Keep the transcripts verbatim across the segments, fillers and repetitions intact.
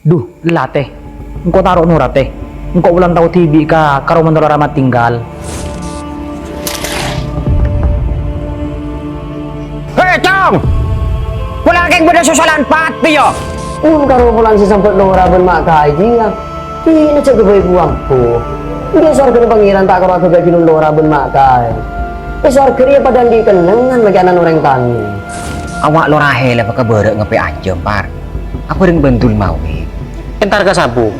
Dhu, ella, Tè. Engko' taro' nora', Tè. Engko' wulan tao dhibi' ka, ka romana Lora Matinggal. He, Cong! Pola kèng bâdâ sosolan patè, yâ? Mon karo wulan sè sambhât Lora bân Ma' Kaè jiyâ, dinah jâ' ghâbây buwâ ambu. Enggi sowarghâna Pangèran ta' karo aghâbây jhulun Lora bân Ma' Kaè. È sowarghâ rèya padâ andi' kennengngan makè ana'na orèng tanè. Awa' Lora Hèla bâkal bârâ' ngèpè' ajâm, Par. Abhâreng bân Dul Mawi. Entar ka Sabu.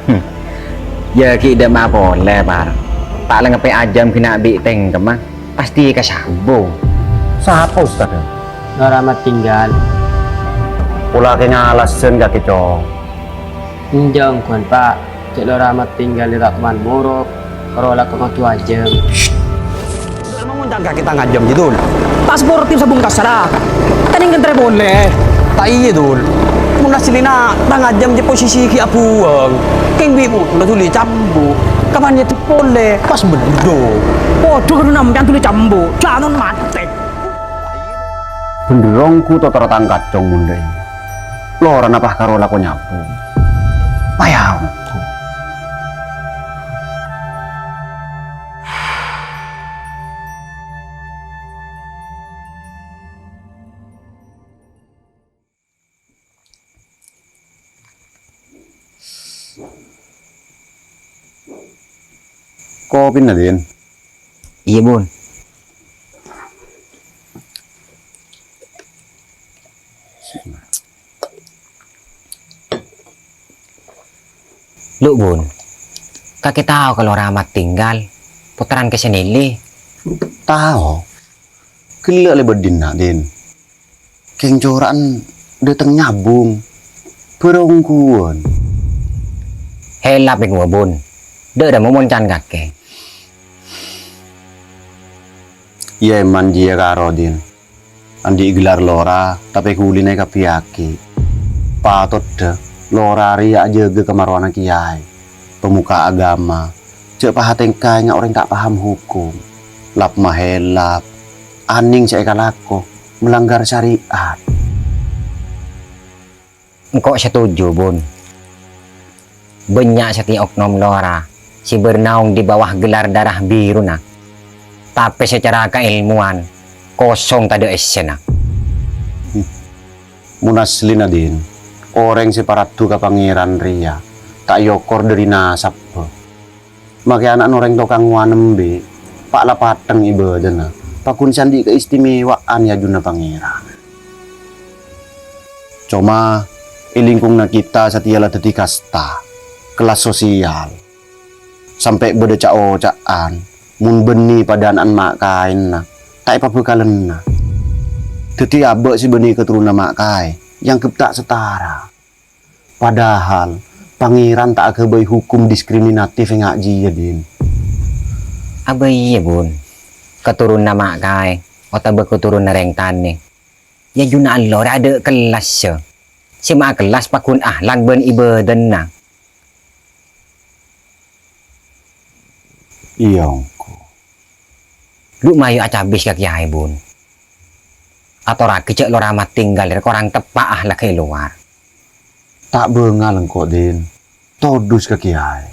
Hmm. Yâ, ghi' dâ' emma polè, Par. Ta' la ngèpè' ajâm ghi' na' bi' tèngkemma, pastè ka Sabu. Sapa, Ustad? Lora Matinggal. Pola kèng alasan kakè, Cong. Enjâ' ongghuwân, Pa'. Jhâ' Lora Matinggal ta' toman morok, karo la kodhu ajâm. Mon can kakè tang ajâm, jiyâ, Dul. Ta' sportif sabungkassa, ra. Kèng kèntarè polè. Ta' iyâ, Dul. Mon asllina tang ajâm jiyâ posisi ghi' abuwâng. Kèng bi' mon la dhuli cambu'. Kapan nyèdhep polè, pas bendho. Kodhu karo sampèyan dhuli cambu'. Janon matè. Bendher ongghu totoro tang kacong mon dâ' iyâ. Lorana pas karo lako nyabung. Paya ongghu. Kopina, Din. Iyâ, Bun. Lu, Bun. Kakè tao ka Lora Matinggal, potteran Kè Sanèlè? Tao. Ghellâ' lèbât dinna', Din. Kèng cora'an dâteng nyabung. Bârâ ongghuwân. Hèla pèngowa, Bun. Dâ' remma mon can kakè. Iyâ, èman jiyâ karo, Din. Andi' gelar lora, tapè ghulina èkabbhiyâghi. Patoddhâ, lora rèya ajâgâ kamarowana kèyaè, pemuka agama. Jhâ' paha tèngka ènga' orèng ta' paham hokom. Lap mahèlap, anèng sè èkalako, melanggar syariat. Engko' setuju, Bun. Bânnya' satèya oknum lora sè bernaung di bawah gelar darah biruna, tapè secara kaèlmowan kosong tadâ' èssèna. Mon asllina, Din, orèng sè paraddu ka Pangèran rèya ta' èokor dâri nasabbhâ. Makè ana'na orèng tokang ngowa nembi', pa' la pathèng ibâdâna, paggun sè andi' kaistimewaan è ajunanna Pangèran. Coma, è lingkunganna kita satèya la dhâddhi kasta, kellas sosial. Sampè' bâdâ ca'-oca'an, mon bânnè padâ ana'na ma' kaènna, ta' èpabhâkalenna. Dhâddhi abâ' sè bânnè katoronna ma' kaè, èangghep ta' setara. Padahal, Pangèran ta' aghâbây hokom diskriminatif ènga' jiyâ, Din. Abâ iyâ, Bun. Katoronna ma' kaè, otabâ katoronna rèng tanè. È ajunanna lora adâ' kellassa. Sè ma' kellas paggun ahlan bân ibâdâna. Iyâ, ongghu. Lu mayu acabis ka kèyaè, Bun. Atorraghi jhâ' Lora Matinggal rè korang teppa' ahlakka è lowar. Ta' bângal engko', Din. Todus ka kèyaè.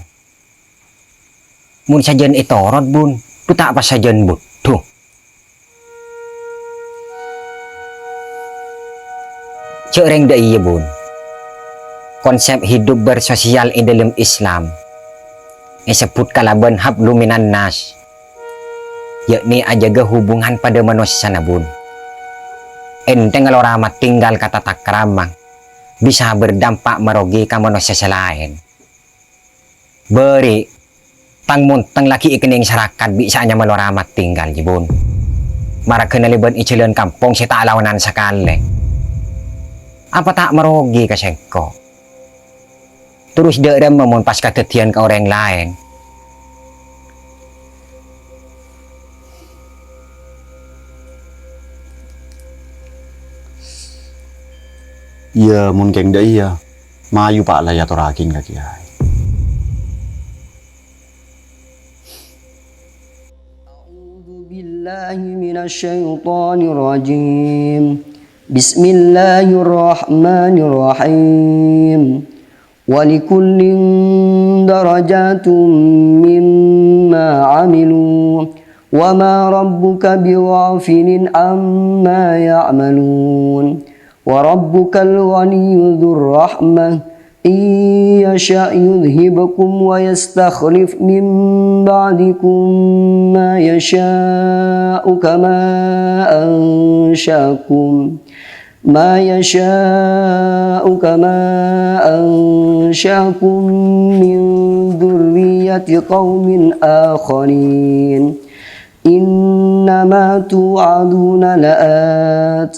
Mon sajân ètorot, Bun, dhu ta' pas sajân budhu. Jhâ' rèng dâ' iyâ, Bun. Konsep hidup bersosial è dâlem Islam èsebbhut kalabân hablum minan nas, yakni ajâgâ hubungan padâ manossana, Bun. Ènthèng Lora Matinggal ka tatakrama bisa berdampak marogi ka manossa sè laèn. Bâri', tang-montang la ghi' èkennèng sarakat bi' sè anyama Lora Matinggal, jiyâ, Bun. Marghâna lèbât è jhâlân kampong sè ta' laonan sakalè. Apa ta' marogi ka sèngko'? Terros dâ' remma mon pas kadhâddhiyân ka orèng laèn? Iyâ, mon kèng dâ' iyâ, mayu pa' la èatorraghi ka kèyaè. أعوذ بالله من الشيطان الرجيم. بسم الله الرحمن الرحيم. ولكل درجات مما عملوا وما ربك بغافل عما يعملون وربك الغني ذو الرحمة إن يشأ يذهبكم ويستخلف من بعدكم ما يشاء كما أنشأكم ما يشاء كما أنشأكم من ذرية قوم آخرين إنما توعدون لآت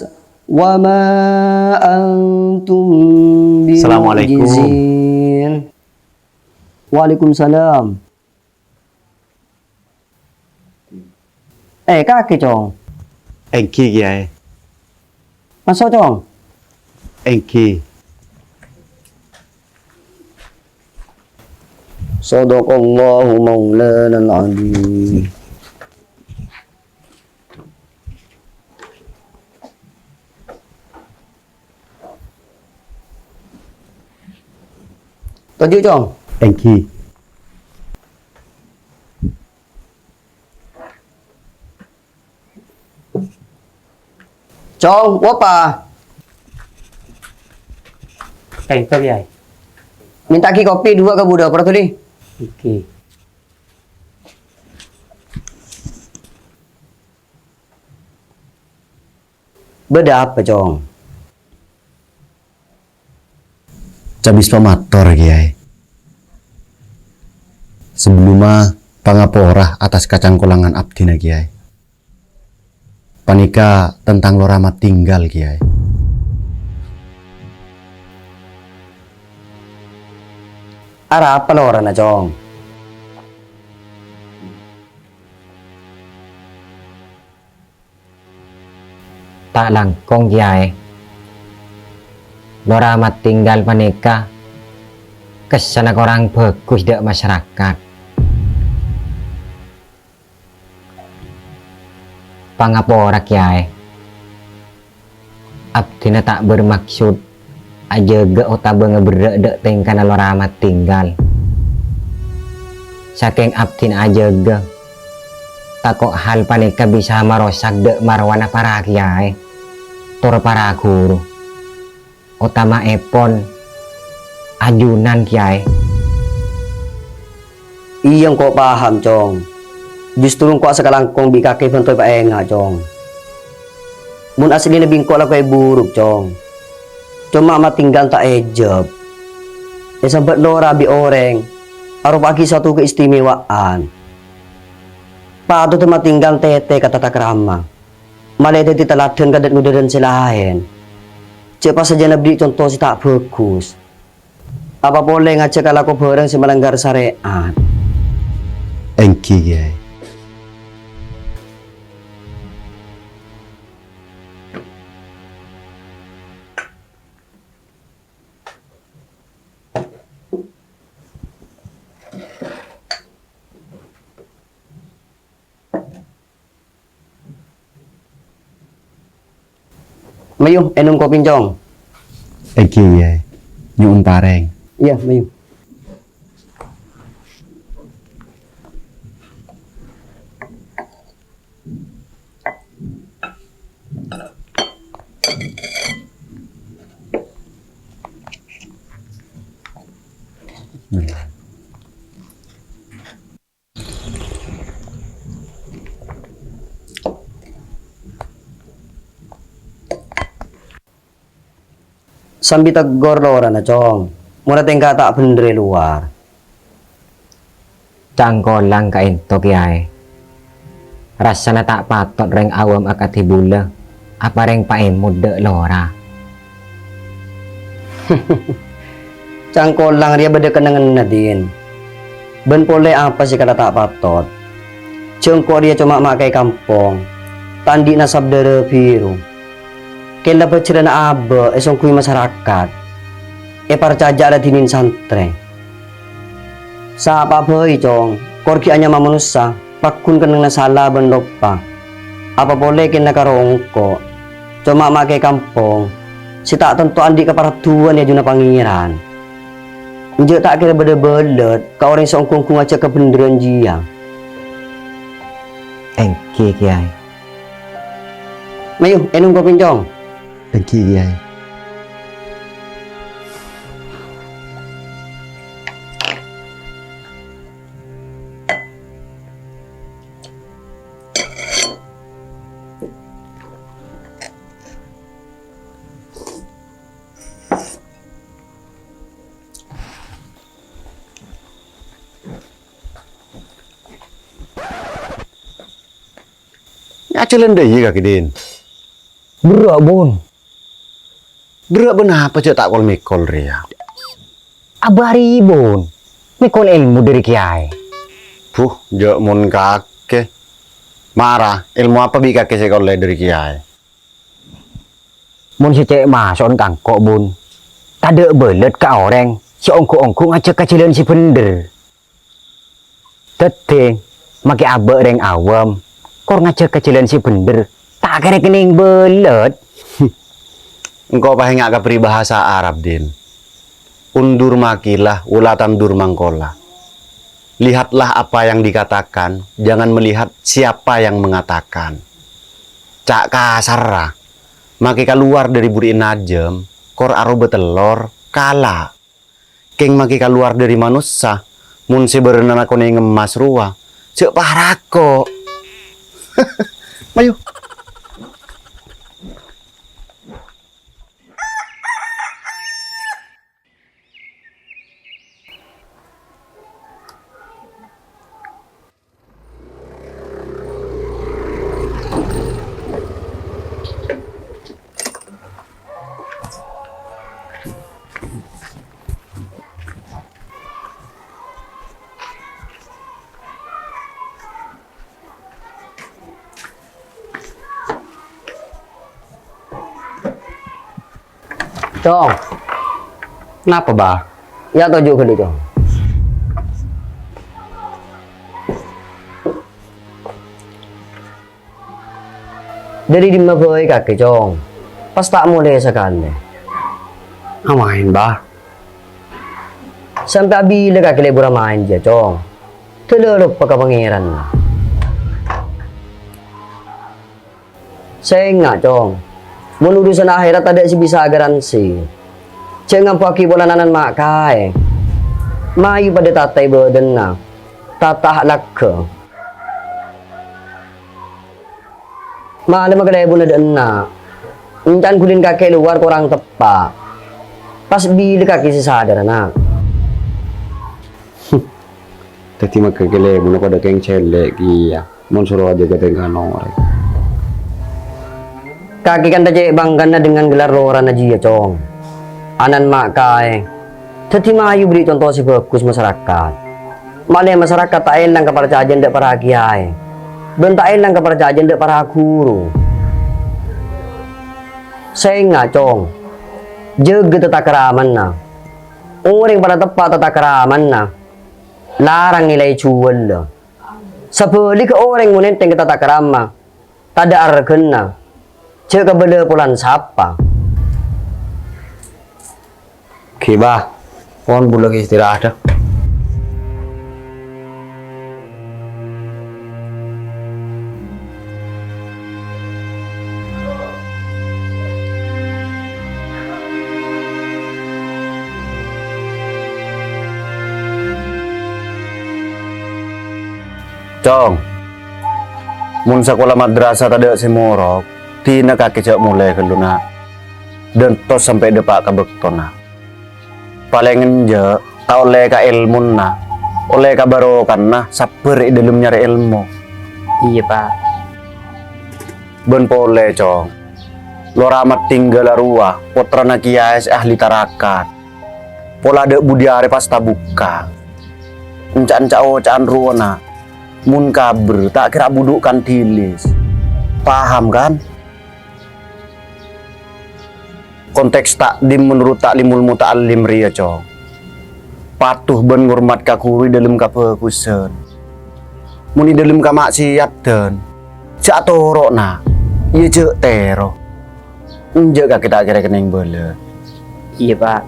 وما أنتم بمعجزين. Assalamualaikum. Waalaikumsalam. Eh, kakè, Cong. Èngghi, Kèyaè. Maso', Cong. Èngghi. Shadaqallahu maulanal adzim. Toju', Cong. Èngghi. Cong, wapa? Kaènto, Kèyaè. Mènta'aghi kopi duwâ' ka budhâ, kor tolè. Èngghi. Bâdâ apa, Cong? Cabis pamator, Kèyaè. Sabellumma pangapora attas kacangkolangan abdhina, Kèyaè. Panèka tentang Lora Matinggal, Kèyaè. Arapa lorana, Cong? Ta' langkong, Kèyaè. Lora Matinggal panèka kèssana korang bhâghus dâ' masyarakat. Pangapora, Kèyaè. Abdhina ta' bermaksud ajâgâ otabâ ngaberrâ' dâ' tèngkana Lora Matinggal. Sakèng abdhina ajâgâ, tako' hal panèka bisa marosak dâ' marwana para kèyaè, tor para ghuru, otama'èpon ajunan, Kèyaè. Iyâ, engko' paham, Cong. Justru engko' sakalangkong bi' kakè bhânto èpaènga', Cong. Mon asllina bi' engko' lako èburuk, Cong. Coma Matinggal ta' èjhâb. Èsambhât lora bi' orèng, aropa'aghi satu keistimewaan. Patotta Matinggal tètè ka tatakrama. Malè dhâddhi taladhân ka dhân-ngodâdhân sè laèn. Jhâ' pas sajân aberri' conto sè ta' bhâghus. Apa polè ngajhâk alako bhârâng sè malanggar sarè'at. Èngghi, Kèyaè. Mayu, ènom kopi, Cong. Èngghi, Kèyaè. Nyo'on parèng. Iyâ, mayu. Sambi teggor lorana, Cong. Mora tèngka ta' bhendher è lowar. Cangkolang ka'ènto, Kèyaè. Rassana ta' patot rèng awam akadhi bulâ aparèng paèmot dâ' lora. Cangkolang rèya bâdâ kennengnganna, Din. Bân polè apa sè kala ta' patot? Jhâ' engko' rèya coma ma' kaè kampong, ta' andi' nasab dârâ biru. Kèng la bhâjhrâna abâ' èsongghuwi masarakat, èparcajâ'â la dinèn santrè. Sapa'a bhâi, Cong, kor ghi' anyama manossa, paggun kennengnganna sala bân loppa. Apa polè kèng la karo engko', coma ma' kaè kampong, sè ta' tanto andi' kaparduwân è ajunna Pangèran. Enjâ' ta' kèra bâdâ bâlât ka orèng sè ongghu-ongghu ngajhâk kabhendherrân jiyâ. Èngghi, Kèyaè. Mayu, ènom kopi, Cong. Èngghi, Kèyaè. Ajhâlân dâ' iyâ kakè, Din? Berrâ', Bun. Berrâ' bân apa jhâ' ta' kol-mèkol rèya? Abâri, Bun. Mèkol èlmo dâri Kèyaè. Buh, jhâ' mon kakè. Mara, èlmo apa bi' kakè sè èkollè dâri Kèyaè? Mon sè cè' maso'en ka engko', Bun, tadâ' bâlât ka orèng sè ongghu-ongghu ngajhâk ka jhâlân sè bhendher. Dhâddhi, makè abâ' rèng awam, kor ngajhâk ka jhâlân sè bhendher, ta' kèra kennèng bâlât. Engko' pas enga' ka paribhâsa Arab, Din. Undur makilah, wala tandur mangkola. Lihatlah apa yang dikatakan, jangan melihat siapa yang mengatakan. Ca' kasarra, makè kalowar dâri buri'na ajâm, kor aroba tellor, kala. Kèng makè kalowar dâri manossa, mon sè bârnana konèng emmas rowa, jhâ' parako. Mayu. Cong. Napa, Bah? Yâ, toju' ghâllu, Cong. Dâri dimma bhâi kakè, Cong? Pas ta' molè sakalè. Amaèn, Bah. Sampè' abilâ kakè lebur amaèn jiyâ, Cong? Dâlâ loppa ka Pangèranna. Sènga', Cong. Mon urusan akhèrat tadâ' sè bisa agaransi. Jhâ' ngampoaghi polana ana'na ma' kaè. Mayu padâ tataè bâdânna. Tata laggâ. Malem kalèbunna dâ' enna'. Encan ghulin kakè lowar korang teppa'. Pas bilâ kakè sè sadârâ, Na'? Dhâddhi makkè kalèbunna padâ kèng cellè' kèya, mon soro ajâgâ tèngkana orèng. Kakè kan ta' cè' bânggâna dengan gelar lorana jiyâ, Cong. Ana'na ma' kaè. Dhâddhi mayu bâri' conto sè bhâghus masarakat. Malè masarakat ta' èlang kaparcajâna dâ' para kèyaè, bân ta' èlang kaparcajâna dâ' para ghuru. Sènga', Cong, jâgâ tatakramanna. Orèng padâ teppa' tatakramanna, larang ngèlaè juwâlla. Sabhâligghâ orèng mon nèntèng ka tatakrama, tadâ' arghâna, jhâ' kabâlâ polana sapa. Ghi, Bah, pon bulâ ghi istirahat, dah. Cong, mon sakola madrasah tadâ' sè morok, dina kakè jhâ' molè ghâllu, Na'. Dântos sampè' dâpa' ka bâktona. Palèng enjâ' ta' ollè ka èlmona, ollè ka barokana sabbhâr è dâlem nyarè èlmo. Iyâ, Pa'. Bân polè, Cong. Lora Amat Tinggal arowa, pottrana kèyaè sè ahli tarakat. Pola dâ' budi arè pas tabukka. Enca'-enca' oca'an rowa, Na'. Mon kabhâr, ta' kèra budhu' kandilis. Paham, kan? Konteks takdim menurut Ta'limul Muta'allim rèya, Cong. Patuh bân ngormat ka ghuru è dâlem kabhâghusân. Mon è dâlem kama'siyadhân, jhâ' toro', Na'. Iyâ, jhâ' tèro. Enjâ' kakè ta' kèra kennèng bâlâ. Iyâ, Pa'.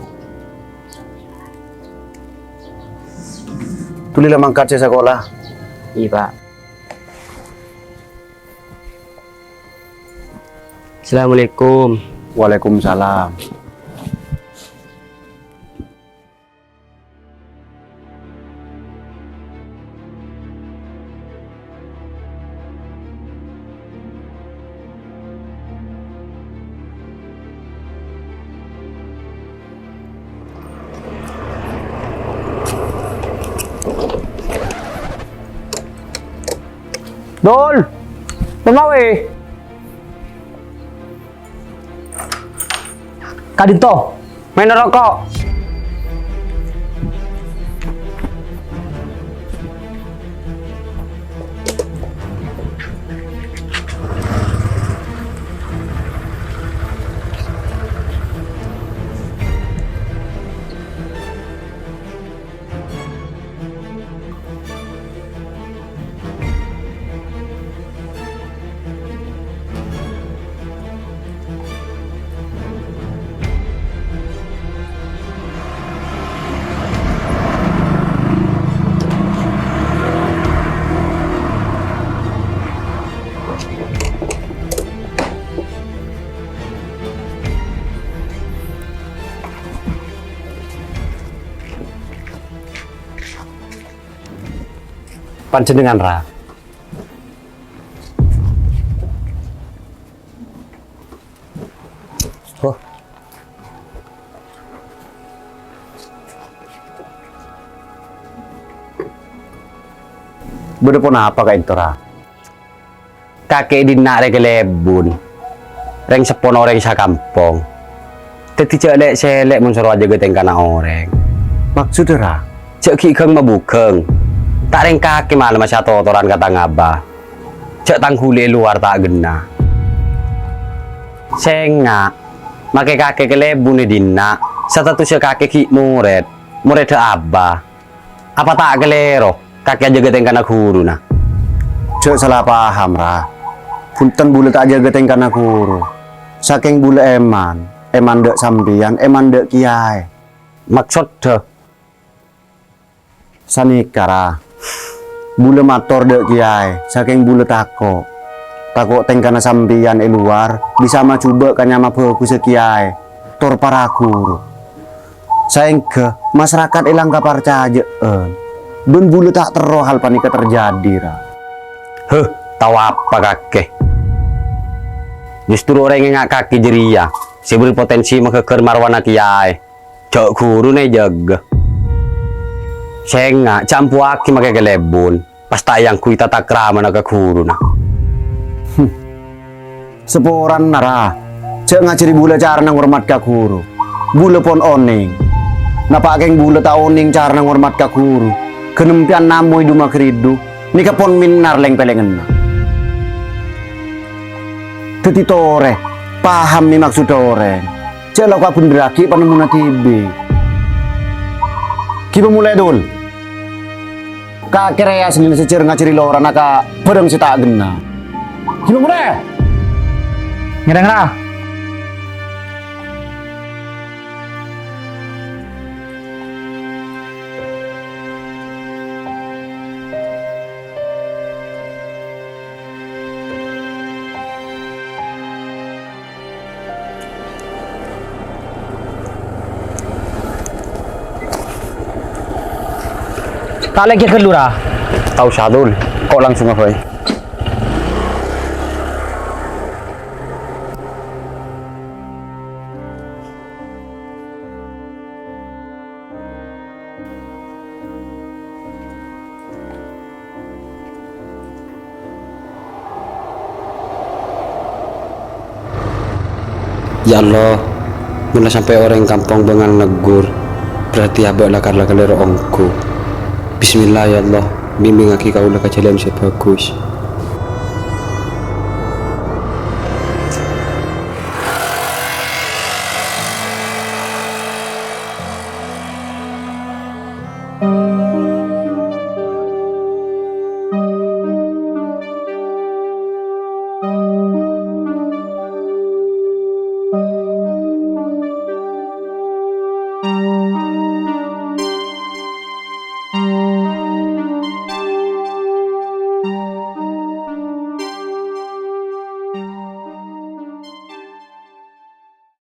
Dhuli la mangkat sè sakola. Iyâ, Pak. Assalamualaikum. Waalaikumsalam. Dul, pemawe. Ka'dinto, maèn roko'. Panjhennengngan, Ra. Huh. Bâdâ ponapa ka'dinto, Ra? Kakè dinna' rè kalèbun. Rèng seppona orèng sakampong. Dhâddhi jhâ' lè'-sèlè' mon soro ajâgâ tèngkana orèng. Maksoddhâ, Ra? Jhâ' ghi' ghâng-mabhughâng. Ta' rèng kakè malemma sè atotoran ka tang aba. Jhâ' tang ghuli è lowar ta' ghenna. Sènga', makè kakè kalèbun è dinna', statussa kakè ghi' morèd, morèdhâ aba. Apa ta' kalèro, kakè ajâgâ tèngkana ghuruna? Jhâ' sala paham, Ra. Bhunten bulâ ta' ajâgâ tèngkana ghuru. Sakèng bulâ èman, èman dâ' sampèyan, èman dâ' kèyaè. Maksoddhâ? Sanèka, Ra. Bulâ mator dâ' kèyaè, sakèng bulâ tako'. Tako' tèngkana sampèyan è lowar bisa majhubâ' ka nyama bhâghussâ kèyaè, tor para ghuru. Saèngghâ masarakat èlang kaparcajâ'ân, bân bulâ ta' terro hal panèka terjadi, Ra. Huh, tao apa kakè? Justru orèng ènga' kakè jârèya sè bâri' potènsi maghâghâr marwana kèyaè. Jhâ' ghuruna èjâgâ. Sènga' jhâ' ampuwaghi makè kalèbun. Pas ta' èangghuy tatakramana ka ghuruna. Hmm. Saporana, Ra, jhâ' ngajhâri bulâ carana ngormat ka ghuru. Bulâ pon onèng. Napa' kèng bulâ ta' onèng carana ngormat ka ghuru? Ghânempiyan namoy du-maghâri du, nèka pon mènnar lèng-pèlèngnganna. Dhâddhi torè, pahammè maksoddhâ orèng. Jhâ' la kabhendherraghi panemmona dhibi'. Ghibâ molè, Dul. Kakè rèya sennengnga sè jhâr ngajhâri lorana ka bhârâng sè ta' ghenna. Ghibâ molè! Ngèrèng, Ra. Ta' lèngghir ghâllu, Ra. Ta' osa, Dul. Ko' langsungnga bhâi. Ya Allah, mon la sampè' orèng kampong bângal neggur, berarti abâ' la kala kalèro ongghu. Bismillah, ya Allah, bimbingngaghi kaulâ ka jhâlân sè bhâghus.